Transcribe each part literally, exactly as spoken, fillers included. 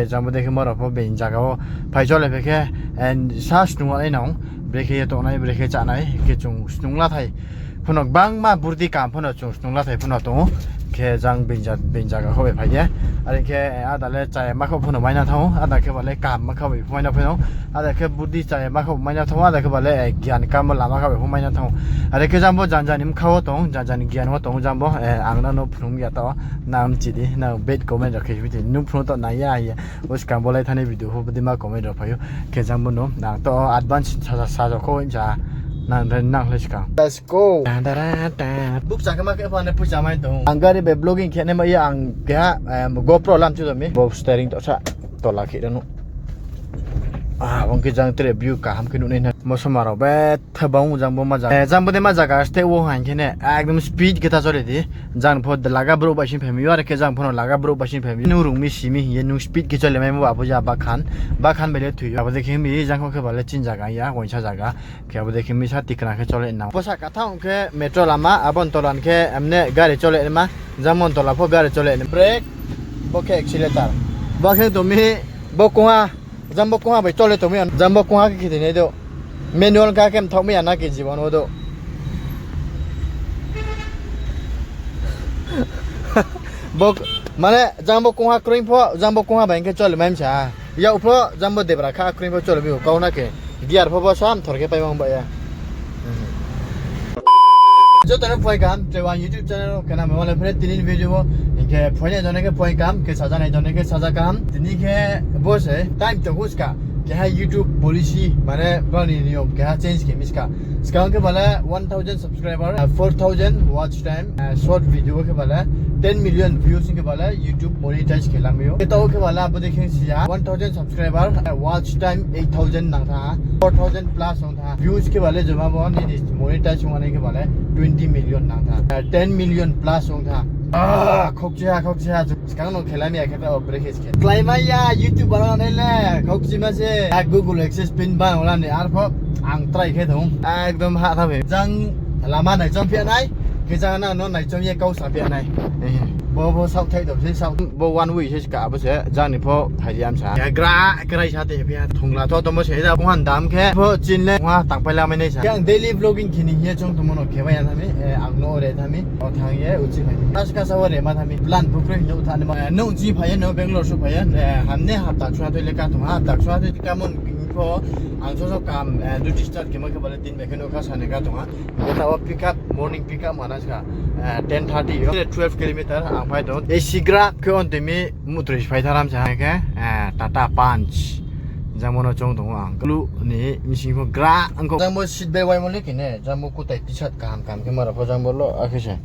Jang bo dekhe morok pho bini jaga o phai chole phaikhe, eh, sa snung nai nong, brekhe tongnai, brekhe chanai, khe chwng snung la thai. Phunuk bangma burdi kam phano chwng snung la thai phano tongo. Khe jang bini ja-, bini jaga kho bai phai ya. Are khe, eh, ada le chaya ma kho phano maina thango, ada khe bale kam ma kho bai maina phano, ada khe burdi chaya ma kho maina thango, ada khe bale, eh, giyan kam lama kho bai maina thango. Are khe jang bo jang jani mkha o tong, jang jani giyan o tong jang bo, eh, ang nano phunuk ya to, nam chidi, na bad comment rok khe bidi, nung phunuk to na ya ya. Bwskang bolai thani video pho bwdima comment rok phaio. Khe jang bono nang to advance sa, sa, sajak kho ja. Nang, nang, nang le swkang. Let's go. Da, da, da, da. Buk chakhe ma khe phane puisa mai tong. Ang gari bai vlogging khe ne ma ya ang keha, em, GoPro lam chu mi. Bo steering to sa tola khe rano. Ah, wng khe jang tere view kaham khe nuknai na. Mosoma rok be thebang jang bo ma jaga. Eh, jang bo de ma jaga ste wo han khe ne. Ekdom speed khe ta chole di. Jang pho laga bro bai sin phemi yo, are khe jang pho laga bro bai sin phemi. Nung rung mi simi hiye nung speed khe chole mai mo abo ja bakhan. Bakhan bele thwi yo. Abo de khe mi jang kho khe bale chin jaga ya, waisa jaga. Khe abo de khe mi sa tikna khe chole na. Posa katha hwn khe metro lama, abon tolan khe emne gari chole ma. Jang mon tola pho gari chole. Brake, bo khe accelerator. Bo khe to mi, bo kuha. Jang bo kuha bai chole tongmi, jang bo kuha khe khiti nai do. Manual ka khe mthok mi ana ke jibon o do. Bo, mane, jang bo kuha kring pho, jang bo kuha bai khe chole mai msa. Ya upro jang bo debra kha kring pho chole bi kau na ke. Gear pho bo sam thor khe pai mang ba ya. Jotono phoi kaham, Trewan YouTube channel o kena mawale phre tinin video o, hinkhe phoinai jone khe phoi kaham, khe sajanai jone khe saja kaham. Tini khe bo se time to huska, keha YouTube policy, mane bani niyom keha change khe miska. Skang khe bale one thousand subscriber, uh, four thousand watch time, uh, short video khe bale ten million views khe bale YouTube monetize khe lamio. Khe tao khe bale abo de khe siya one thousand subscriber, uh, watch time eight thousand nang tha, four thousand plus Views khe bale joma bo nini monetize wngmani khe bale twenty million nang tha. Eh, ten million plus wng tha. Ah, khokchiha, khokchiha. Skang no khelai maya khe ta o brekhe khe. Khlai maya YouTuber wng nai le, khokchi ma se. Ah, Google AdSense pin ban wala ni arpho ang try khe thung. Ekdom ha tha be. Jang lama nai chong phi nai, khe jang na no nai chong ye kau sa phi nai. Eh, bo, bo south thai do, se south. Bo one way se ka bo se, jang ni pho thai di amsa. Ya gra, gra sa te phi. Thungla to tomo se da kuhan dam khe pho chin le kuha tang paila mai nai sa. Yang daily vlogging khini hiya chong tomo no kheba ya thami, eh, ang no re thami, o thang ye uchi phai. Kas kasa o re ma thami, plan bukre no thani ma. Eh, no uchi phai no Bangalore su phai, eh, hamne hapta chwa to le ka thung, hapta chwa to ka mon pho ang so so kam, eh, duty start khema khe bale tin bai khe no ka sani ka thung ha. Beta o pick up, morning pick up mana sa, eh, ten thirty yo, twelve kilometer ang phai do. E sigra khe on temi Mutrui phai tharam sa khe, eh, Tata Punch. Jang bono chong tongo ang. Kulu ni mising pho gra ang ko. Jang bo seat belt wai mo le kine, jang bo kutai T-shirt kaham kaham khe mara pho jang bo lo, akhe se.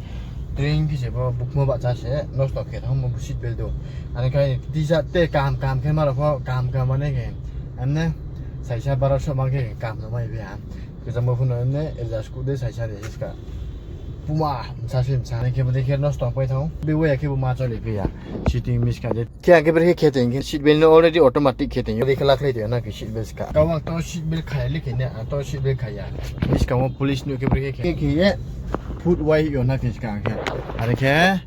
Train khe se bo bukmo ba cha se, nosto khe thang bo seat belt do. Ani khai T-shirt te kaham kaham khe mara pho, kaham kaham mane khe. Amne, saisa baro so mang khe kaham no mai be ha. Khe jang bo phano amne, adjust ku de saisa de siska. Puma, msa se msa. Khe bo de khe nosto pai thang. Be waya khe bo ma choli phiya. Sitting miska de. Khe ang khe brekhe khe tong khe seat belt no already automatic khe tong. Brekhe lakhlai tong na khe seat belt ska. Kau ang to seat belt khaya le khe ne, ang to seat belt khaya. Miska mo police no khe brekhe khe. Khe khe ye food wai yo na khe ska ang khe. Are khe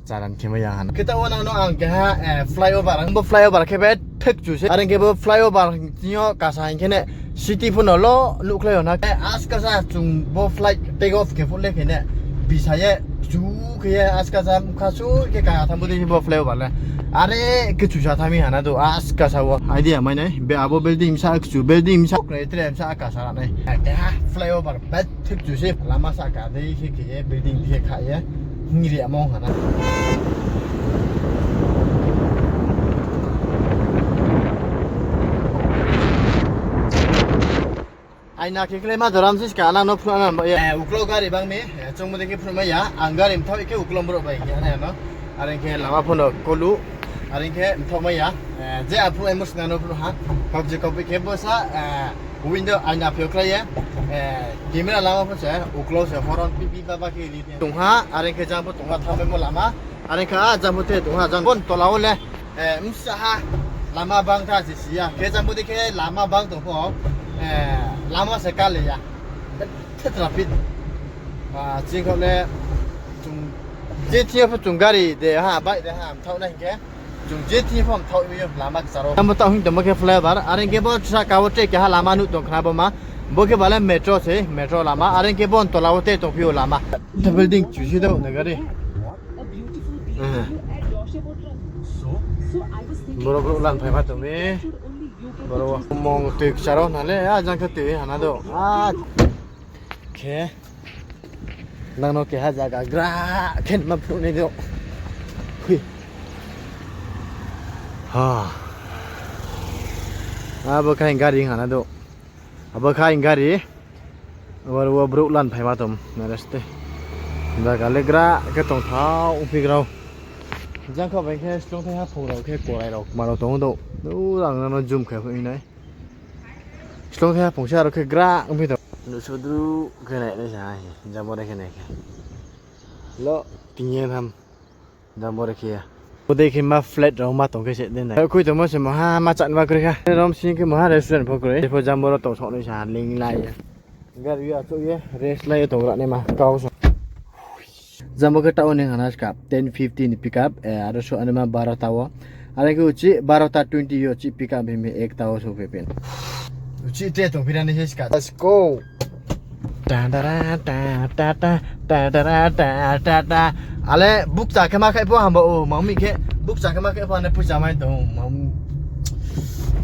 charan khe ma ya han. Khe ta wana no ang khe ha, eh, flyover. Ang bo flyover khe be thik chu se. Are khe bo flyover nyo kasa ang khe ne. City phano lo nukhlai hona. Eh, askasa chwng bo flight take off khe phunle khene bisaye chu khe askasa mukha su khe ka thang budi bo flyover le. Are khe chusa thami hana do askasa o. Idea mai nai. Be abo building sa chu building sa kre tre sa ka sa nai. Eh, flyover bet thik chu se lama sa ka dei khe khe building khe kha ye. Ngiri among hana. Aina khe khlai ma joram sis ka nang no phunuk nang ba ya. Eh, uklo gari bang mi, eh, chong mo de khe phunuk ma ya. Ang gari mthok khe uklo borok bai ya ne no. Are khe lama phono kolu. Are khe mthok ma ya. Eh, je aphunuk ai mo sna no phunuk ha. Kok je kok khe bo sa, eh, window aina phio khlai ya. Eh, camera lama phun se uklo se horon pi pi ba ba khe ri. Tungha, are khe jang bo tungha thambai mo lama. Are khe a jang bo te tungha jang bon tola o le. Eh, msa ha, lama bang tha si siya. Khe jang budi khe lama bang tong pho. Eh, lama se ka le ya. Khe traffic. Ah, ching kho le chung, je thiya pho chung gari de ha, bike de ha, thau na hinkhe. Chwng je thini phone thok yo lama kwcharo. Tamo tamo hing tamo khe flyover. Are hwnkhe bo saka o tei keha lama nuk tong khna bo ma. Bo khe bale metro se, metro lama. Are hwnkhe bo tola o tei tong phio lama. The building chusi do na gari. Eh. Borok borok lan phai ma tong mi. Borok mong twi kwcharo na le a jang khe twi hana do. Ah. Khe nangno keha jaga gra khe ma phunuknai do. Hui. Ha. Abo khai gari hana do. Abo khai gari. Abo ro borok lan phai ma tom. Naraste. Jaga le gra khe tong thao ungpi grao. Jang kha bai khe slong thai ha phung rao khe korai rao ma rao tong do. Do ang nangno zoom khai phunuknai. Slong khe pungsa aro khe gra wngphi tong. Nusudru khe nai nai sa hai, jambore khe nai khe. Lo, tingye tham, jambore khe ya. Bodei khe ma flat rok ma tong khe se den nai. Khui tongmo se maha ma chatma kwrwi kha. Rom sing khe maha restaurant pho kwrwi. Epho jamboro tong sok nai sa ling lai ya. Gari ya chuk ye, rest lai tong gra nai ma kau sa. Jambore khe tao ni hana ska ten fifty ni pick up, eh, aro so anima baro tao. Are khe uchi baro ta twenty yo chi pick up himi ek tao so pepen. Uchi te tong pirani he ska. Let's go. Ta da ra ta ta ta ta da ra ta ta ta. Ale buk cha khe ma khai pho hamba o mami khe buk cha khe ma khai pho ane puja mai tong mam.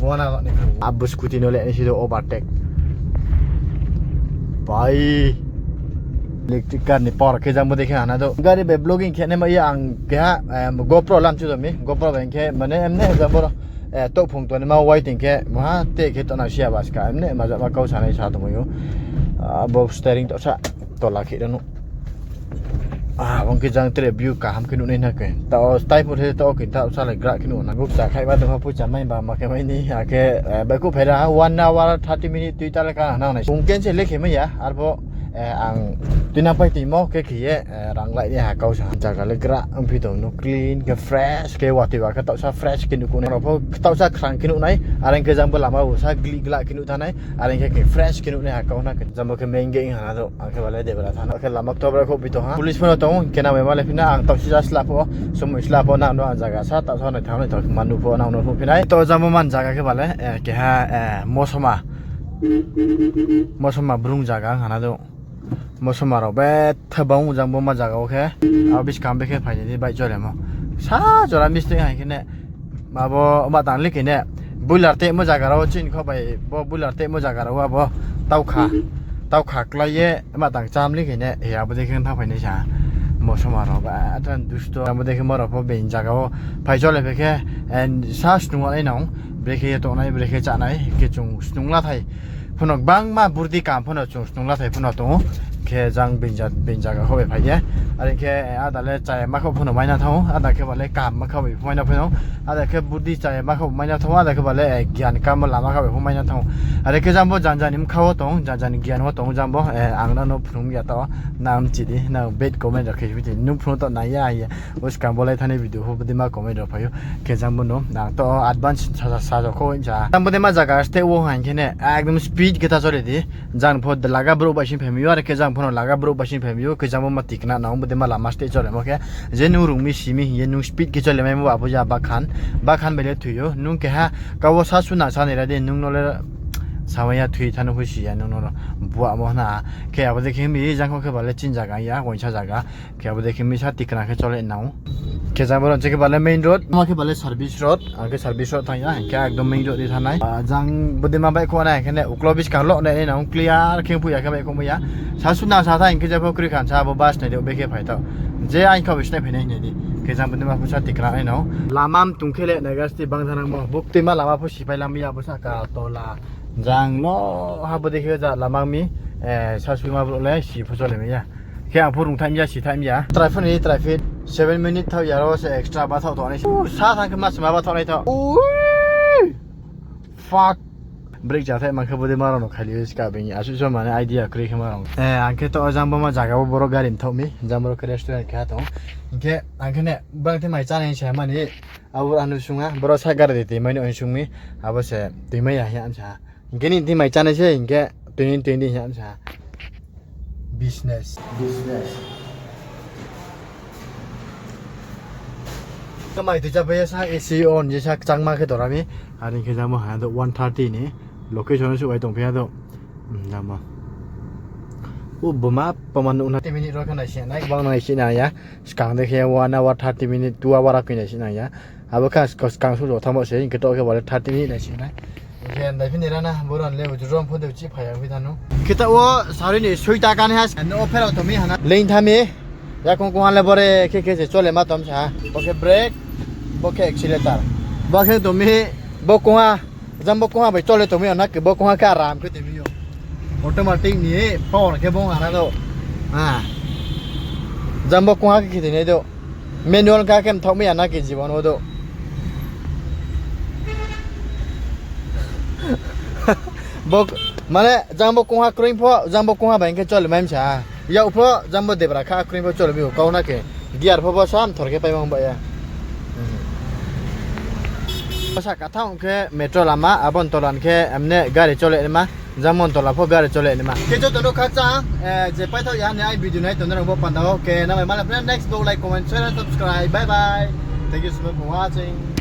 Wana ni. Abu scooty no le ni sido overtake. Bai. Electric car ni power khe jang bo dekhe hana do. Gari bai vlogging khe ne ma ya ang keha, em, GoPro lam chu do mi. GoPro bai khe mane em ne jang boro, eh, tok phung to ni ma waiting khe maha te khe to na sia bas ka em ne ma ja ma kau sa nai sa tong yo. Ah, bo steering to sa tola khe rano. Ah, wngkhe jang tere view kaham khe nuknai na khe. Tao type of to khe tao sa le gra khe nukna. Guk cha khai ba tongma pucha mai ba ma khe mai ni. Akhe, eh, bai ku phaira one hour thirty minute twi ta le ka nang nai. Kung cancel le khe maya. Arbo, eh, ang twi na pai twi mo khe khe ye, eh, rang lai ni ha kau sa. Jaga le gra wngphi tong no clean khe fresh khe watwi ba khe tao sa fresh khe nuknai. Rok pho tao sa khrang khe nuknai. Are khe jang bo lama bo sa gli gla khe nuk thanai. Are khe khe fresh khe nuknai ha kau na khe. Jang bo khe main gate ha do. Ang khe bale debra thana khe lama tobra kho bito ha. Police phano tongo, kena mai male phina ang tausi ja slap o, somoi slap o nang no ang jaga sa tausa nai thang nai thang manu pho nang no pho phinai. To jamo man jaga khe bale, eh, keha, eh, mosoma. Mosoma brung jaga ang hana do. Mosoma rok betha bang jang bo ma jaga o khe. Abo biskang be khe phaini di bai jole mo. Sa jora misti hai khe ne. Abo ma tang likhi ne, builar temo jaga rao chin kho bai, bo builar temo jaga rao abo taukha, taukha klai ye ma tang cham likhi ne, he abo dekhe thang phai nai sa, mosoma rao ba than dusto, abo dekhe ma rao pho bein jaga o phai chole phe khe, en sa snung nai nong, brekhe ye tongnai, brekhe chanai, khe chung snung la thai. Phunuk bangma burdi kam phano chung snung la thai phano tongo. Khe jang bein ja-, bein jaga kho bai phai ya. Are khe, eh, ada le chaya ma kho phano maina thango. Ada khe bale kam ma kha bai phano maina phano. Ada khe burdi chaya ma kho maina thango. Ada khe bale, eh, gyan kam lama kha bai phano maina thango. Are khe jang bo jang jani mkha o tong, jang jani gyan o tong jang bo, eh, ang nang no phunuk ya to. Nang chidi, nang bad comment rok khe bidi. Nung phunuk to nai ya ya. Bwskang bolai thani video pho bwdima comment rok phaio. Khe jang bono ang to advance sa, sa, sajokho hinsa. Jang bwdima jaga stay o hain khe ne ekdom speed khe ta chole di. Jang pho laga borok bai sing phaimio, are khe jang phono laga borok bai sing phaimio. Khe jang bo ma tikna nang bwdima lama stay chole mo khe. Je nung rungmi simi hiye nung speed khe chole mai mo abo ja bakhan. Bakhan bele thuio. Nung keha kawo sa suna sa nira de nung nole samaya thui thani husi ya nung nolo. Bua mo na. Khe abo je khe mi jang kho khe bale chin jaga ya, waisa jaga. Khe abo de khe misa tikna khe chole nang. Khe jang borok je khe bale main road, ma khe bale service road, ang khe service road thang ya, ang khe ekdom main road di thanai. Ah, jang bwdima bai kho na, khe ne uklo biskang lo ne nang clear khe phuya khe bai kho ya. Sa suna sa tha, ang khe jabo kri khan sa abo bus ne de be khe phai tho. Je ang kho bisne phai nai ne di. Khe jang bwdima phusa tikna nai no. Lama am tung khe le na gas ti bang thanang mo. Buk ti ma lama phu sipai lam ya bo sa ka tola. Jang lo ha bo de khe ja lama mi, eh, sa sui ma bro le si phu chole mi ya. Khe ang phurung thaim ya, si thaim ya. Traffic ni traffic, seven minute thau ya, ro se extra ba thau thau ni. Uh, sa thang khe mas ma ba thau nai thau. Ui! Fuck. Break ja thai man khe bodi maro no khali ska bini. Asu so mane idea kri khe maro. Eh, ang khe to jang bo ma jaga bo borok gari mthok mi, jang borok khe restaurant khe ha thong. Khe ang khe ne bang the mai chanai sa mani. Abo ano sunga, borok sa gari de te mai no sung mi. Abo se te mai ya ya sa. Gini di mai chanai se, hingke tini, tini, ya, sa. Business. Business. Kamai twi cha baya sa A C on je sa changma khe dorami. Ari khe jamo ha do one thirty ni location su bai tong phiya do. Hmm, jamo. U buma paman una thirty minute ro khana se nai bang nai se na ya. Skang de khe one hour thirty minute, two hour akwi nai se na ya. Abo kha skang su thang bo se, hwnkhe to khe bole thirty minute nai se nai. Hwnkhe nai phini rana, boran le uju rom phone de chi phaya wi thanu. Kita o sari ni sui ta kan has, no phera to mi hana. Lein thami, ya kong kong le bore khe khe se chole ma tom sa. Bo khe brake, bo khe accelerator. Bo khe to mi, bo kong ha, jam bo kong ha bai chole to mi na ke bo kong ha khe aram khe to mi yo. Automatic ni power khe bo hana do. Ha. Jam bo kong ha khe khe nai do. Manual ka kem thok mi ana ke jibon o do. Bok mane jang bo kongha kring pho, jang bo kongha bai khe chole mai msa. Yau pho jang bo debra kha kring pho chole mi kau na ke. Gear pho bo sam thor khe pai mang ba ya. Basa kathang khe metro lama, abon tolan khe emne gari chole ma. Jamon tola pho gari chole ni ma. Khe joto no khakchang, eh, je paithok ya ni ai video nai tongnai rok bo panda o. Khe namai mala friend next vlog like, comment, share, and subscribe. Bye bye. Thank you so much for watching.